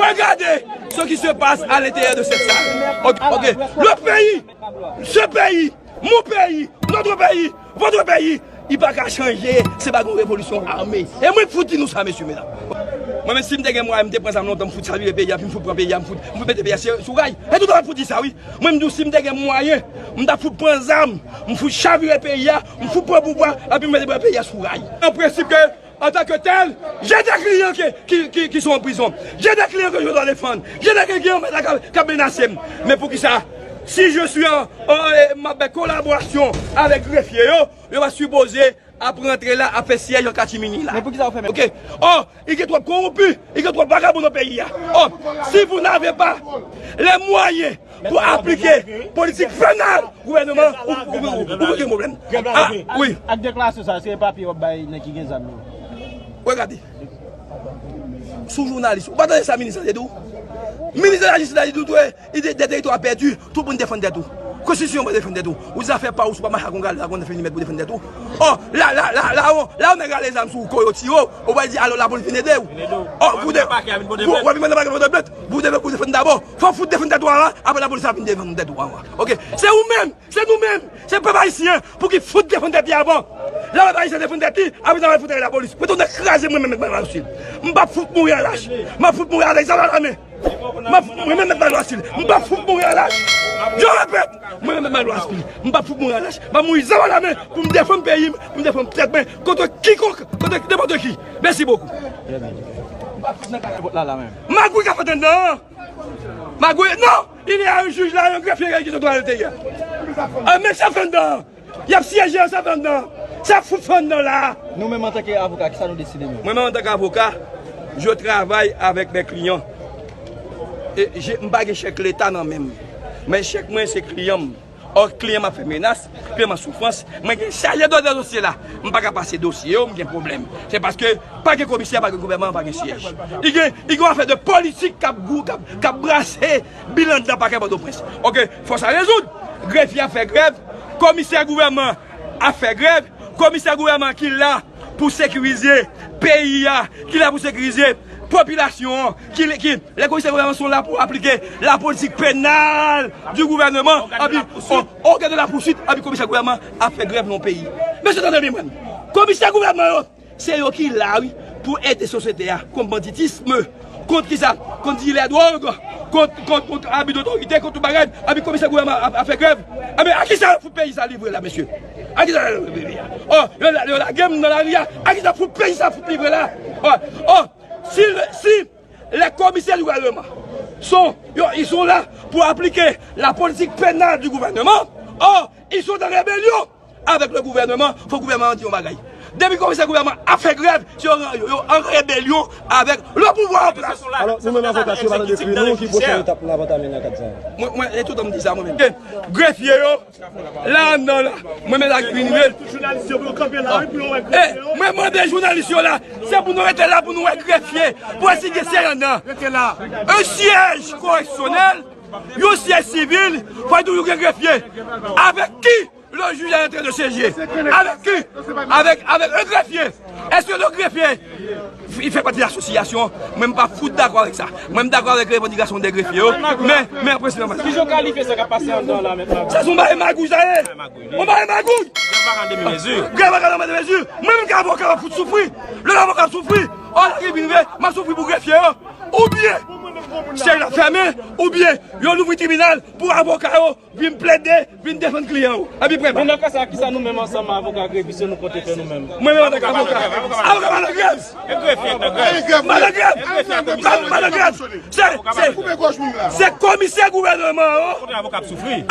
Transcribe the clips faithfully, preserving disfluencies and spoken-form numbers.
Regardez ce qui se passe à l'intérieur de cette salle. Ok, ok. Le pays, ce pays, mon pays, notre pays, votre pays, li pa ka chanje, se pa yon revolisyon ame. E mwen k fout di nou sa, mesye, medam. Mwen menm, si m te gen mwayen, m te pran zam lontan, m fout chavire peyi a, epi m fout pran peyi a, m fout, m fout mete peyi a sou ray. E tout moun fout di sa, wi. Mwen, m di w, si m te gen mwayen, m t ap fout pran zam, m fout chavire peyi a, m fout pran pouvwa, epi m mete peyi a sou ray. An prensip ke, en tant que tel, j'ai des clients qui, qui, qui, qui sont en prison. J'ai des clients que je dois défendre. J'ai des clients k ap, k ap menase m. Men poukisa, si je suis en, en, en, m ap fè kolaborasyon avèk grefye yo, yo pa sipoze ap rantre la, ap fè syèj an katimini la. Men poukisa w fèmen? Ok. Oh, il y a trop corrompus, il y a trop vagabonds dans le pays. Oh, si vous n'avez pas les moyens pour appliquer politique pénale, gouvènman, ou, ou, ou, ou, ou gen pwoblèm. Ah, wi. Ak deklarasyon sa, se papye w ap bay nèg ki gen zam yo. Regardez. Sou jounalis, ou pa tande sa minis la te di w? Minis de la jistis la di w, tou, tou, e, de, de teritwa pèdi, tout moun defann tèt ou. Konstitisyon pa defann tèt ou. Ou zafè pa ou, si w pa mache ak yon gade, ak yon fè limèt pou defann tèt ou. Oh, la, la, la, la, ou, la, ou nèg rale zam sou ou, kou yo tiye w, ou pral di, alò, lapolis vin ede w. Oh, pou de, pou, w ap vin mande pakè a vin pote plent. Pou de, pou defann dabò. Fò w fout defann tèt ou anvan, apre lapolis ap vin defann tèt ou anvan. Ok? Se ou menm, se nou menm, se pèp ayisyen, pou ki fout defann tèt li avan. Lè pèp ayisyen defann tèt li, apre sa, w al fout ak lapolis. Mwen tou nèg kraze mwen menm, mèt Manuel Ostil. M p ap fout mouri an lach. M ap fout mouri avèk zam nan nan men. M ap fout mouri menm, mèt Manuel Ostil. M p ap fout mouri an lach. Je répète, mwen menm, mèt Manuel Ostil. M p ap fout mouri an lach. M ap mouri zam nan nan men pou m defann peyi m, pou m defann tèt mwen kont kikòk, kont nenpòt ki. Mèsi bokou. M ap fout nan kay vòt la, la menm. Magouy k ap fèt anndan an. Magouy, non! Il y a un juge là, un greffier qui est dans l'intérieur. Un méchant fè anndan. Y ap syeje ansanm anndan. Sa fout fè anndan la. Nou menm antanke avoka, kisa nou deside menm? Mwen menm antanke avoka, je travaille avec mes clients. E je, m pa gen chèk leta nan men m. Men chèk mwen se kliyan m. Ò, kliyan m ap fè menas, kliyan m an soufrans. Mwen gen chaje dosye dosye la. M pa ka pase dosye yo, m gen pwoblèm. Se paske pa gen komisè, pa gen gouvènman, pa gen syèj. I gen, i gen afè de politik k ap gou-, k ap, k ap brase bilan nan pakè Pòtoprens. Ok, fò sa rezoud. Grefye ap fè grèv, komisè gouvènman ap fè grèv, komisè gouvènman ki la pou sekirize peyi a, ki la pou sekirize popilasyon an, ki, ki, lè komisè gouvènman son la pou aplike la politik penal du gouvernement, anpi, au, au regard de la poursuite, anpi komisè gouvènman ap fè grèv nan peyi. Mesye, tande byen, mwen. Komisè gouvènman yo, se yo ki la, wi, pou ede sosyete a kont banditism, kont kisa, kont dilè dwòg, kont, kont, kont abi dotorite, kont tout bagay, anpi komisè gouvènman ap, ap fè grèv. Anpi, a kisa yo fout peyi sa livre la, mesye? A kisa yo livre peyi a? Ò, yo la, yo lage m nan lari a. A kisa fout peyi sa fout livre la? Ò, ò, si, si les commissaires du gouvernement sont, yo, ils sont là pour appliquer la politique pénale du gouvernement, or, ils sont en rébellion avec le gouvernement, fò gouvènman an di yon bagay. Depi komisè gouvènman ap fè grèv, se yo, yo, yo an rebelyon avèk le pouvoir en place. Alò, nou menm avoka, si yo pa tande kri nou, ki pwochen etap nou ap antame nan kad sa a? Mwen, mwen, e tout tan m di sa, mwen menm. Grefye yo, la anndan la, mwen menm la ki vin rive. Eh, mwen mande jounalis yo la, se pou nou rete la pou nou wè grefye, pou esi gen syèj anndan. Un siège correctionnel, yon syèj sivil, fò toujou gen grefye. Avec qui le juge est en train de siéger? Avec qui? Avec, avec un greffier. Est-ce que le greffier, il fait partie de l'association? Mwen, m pa fout dakò avèk sa. Mwen, m dakò avèk revandikasyon de grefye yo. Men, men, prezidan, ki jan w kalifye sa k ap pase anndan la, mèt Magouy? Sa se yon bagay magouy sa ye. Yon bagay magouy. Grèv vagabon de mezi. Grèv vagabon de mezi. Mwen menm ki avoka, m ap fout soufri. Lè avoka ap soufri, ò, la ki vin vre, m ap soufri pou grefye yo. Oubyen syèj la fèmen, oubyen yo louvri tribinal pou avoka yo vin plede, vin defann kliyan yo. Epi prè. Men nan ka sa, kisa nou menm ansanm avoka grevis yo nou konte fè nou menm? Mwen menm antanke avoka. Avoka pa nan grèv. E grefye k nan grèv. Pa nan grèv. E grefye ak komisè. Pa, pa nan grèv. Se, se, se komisè gouvènman yo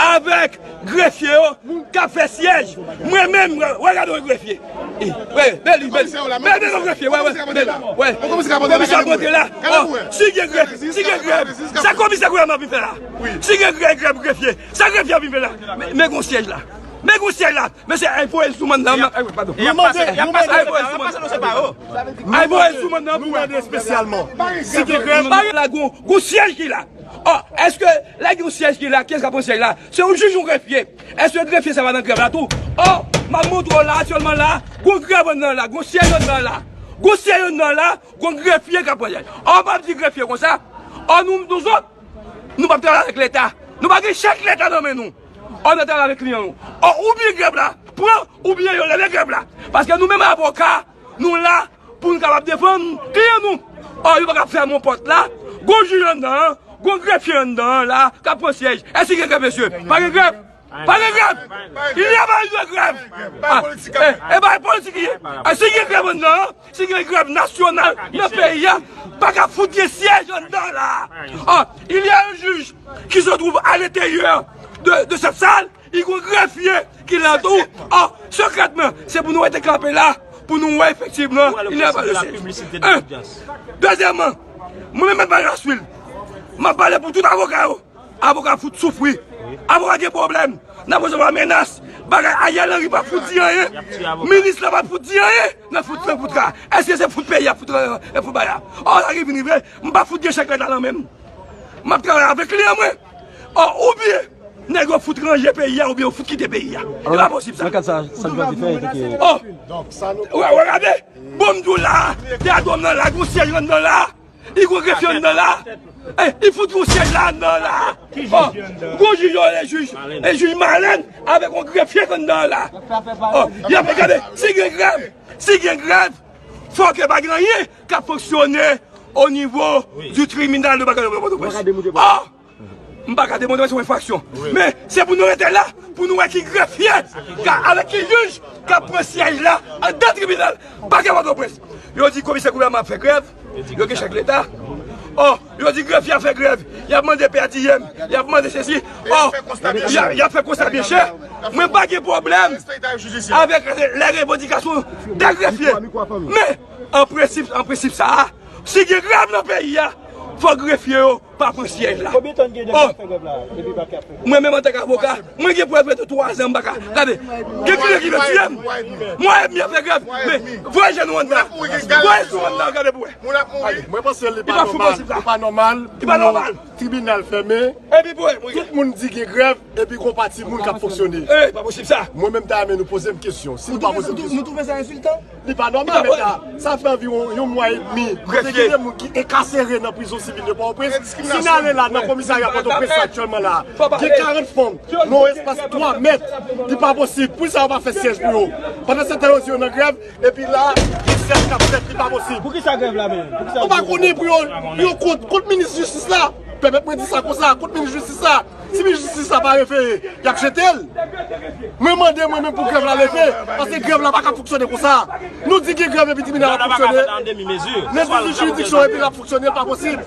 avèk grefye yo k ap fè syèj. Mwen menm, wè, gade yon grefye. Wè, bèl, bèl. Bèl, bèl yon grefye, wè, wè, bèl, wè. Komisè ap rantre la. Ò, si gen grèv, si gen grèv, sa komisè gouvènman vin fè la? Si gen grèv, grèv grefye, sa grefye ap vin fè la? Men, men gon syèj la. Men gon syèj la. Mesye, ay voye sou mwen nan. Ay, padon. Ay voye sou mwen nan. Ay voye sou mwen nan. Ay voye sou mwen nan. Nou mande espesyalman. Si gen grèv. Bagay la, gon, gon syèj ki la. Ò, èske lè gen yon syèj ki la, kiyès k ap pran syèj la? Se yon jij, yon grefye. Èske grefye sa va nan grèv la tou? Ò, m ap montre w la, aktyèlman la, gon grèv anndan la, gon syèj anndan la. Gon syèj anndan la, gon grefye k ap pran syèj. Ò, m ap di grefye konsa, Ò, nou, nou zòt, nou p ap travay avèk Leta. Nou pa gen chèk Leta nan men nou. Ò, n ap travay avèk kliyan nou. Ò, oubyen grèv la pran, oubyen yo leve grèv la. Paske nou menm avoka, nou la pou n kapab defann kliyan nou. Ò, yo pa ka fèmen yon pòt la. Gon jij anndan an, gon grefye anndan an la, k ap pran syèj. Èske gen grèv, mesye? Pa gen grèv. Pa gen grèv. Il n'y a pas de grève. Ah, eh, eh, pa politik li ye. Ah, si gen grèv anndan an, si gen grèv nasyonal nan peyi a, pa ka fout gen syèj anndan la. Ah, il y a un juge qui se trouve à l'intérieur de, de cette salle. Il y a un greffier qui l'entoure. Ah, sekrètman, se pou nou rete kanpe la, pou nou wè efektivman, il n'y a pas de siège. Un. Dezyèmman, mwen menm, Mèt Malaswil, m ap pale pou tout avoka yo. Avoka fout soufri. Avoka gen pwoblèm. N ap resevwa menas. Bagay Ariel Henry pa fout di anyen. Minis la pa fout di anyen. Nan fout, nan fout ka. Èske se fout peyi a fout, e fout bagay la? Ò, sa ki vin rive, m pa fout gen chèk Leta nan men m. M ap travay avèk kliyan mwen. Ò, oubyen nèg yo fout ranje peyi a, oubyen yo fout kite peyi a. E pa posib sa. Nan kad sa, sa Jovens te fè, e te ke Ò, wè, wè, gade. Bon, m di w la, teatwòm nan la, gon syèj anndan la. Li gon grefye anndan la. Eh, li fout yon syèj la anndan la. Ò, gon jij yo rele jij, e jij Malèn avèk yon grefye anndan la. Ò, y ap gade, si gen grèv, si gen grèv, fò ke pa gen anyen k ap fonksyone o nivo du tribunal de bagay de Pòtoprens. Ò, m pa ka demontre se yon enfraksyon. Men, se pou nou rete la, pou nou wè ki grefye, ka, avèk ki jij k ap pran syèj la anndan tribinal pakè Pòtoprens. Yo di komisè gouvènman ap fè grèv, yo gen chèk Leta. Ò, yo di grefye ap fè grèv, y ap mande per diem, y ap mande sesi. Ò, y a, y ap fè konsa byen chè. Mwen pa gen pwoblèm avèk lè revandikasyon dè grefye. Men, an prensip, an prensip sa a, si gen grèv nan peyi a, fò grefye yo pa pran syèj la. Konbyen tan gen depi y ap fè grèv la? Depi pakè ap fè grèv? Mwen menm antanke avoka, mwen gen prèske twazan m pa ka. Gade, gen kliyan ki vle tiye m. Mwa edmi ap fè grèv. Men, voye jèn nou anndan. Voye jèn nou anndan, gade pou wè. Mwen panse li pa nòmal, li pa nòmal pou tribinal fèmen. Epi pou wè, tout moun di gen grèv, epi gon pati moun k ap fonksyone. E pa posib sa. Mwen menm ta renmen nou poze m kesyon. Si nou pa poze m kesyon. Nou twouve sa ensiltan? Li pa nòmal, mèt la. Sa fè anviwon yon mwa edmi kote gen de moun ki enkasere nan prizon sivil de Pòtoprens. Si n ale la nan komisarya Pòtoprens la aktyèlman la, gen karant fanm nan yon espas twa mèt. Li pa posib. Poukisa yo pa fè syèj pou yo? Pandan se tan yo di yo nan grèv, epi la, gen syèj k ap fèt, li pa posib. Poukisa grèv la menm? Poukisa yo pa konnen pou yo, pou yo kont, kont minis jistis la. Pèmèt mwen di sa konsa, kont minis jistis la. Si minis jistis la pa refere, y ap jete l. Mwen mande mwen menm pou grèv la leve, paske grèv la pa ka fonksyone konsa. Nou di gen grèv epi tribinal ap fonksyone. Nan dizuit jiridiksyon epi l ap fonksyone, l pa posib.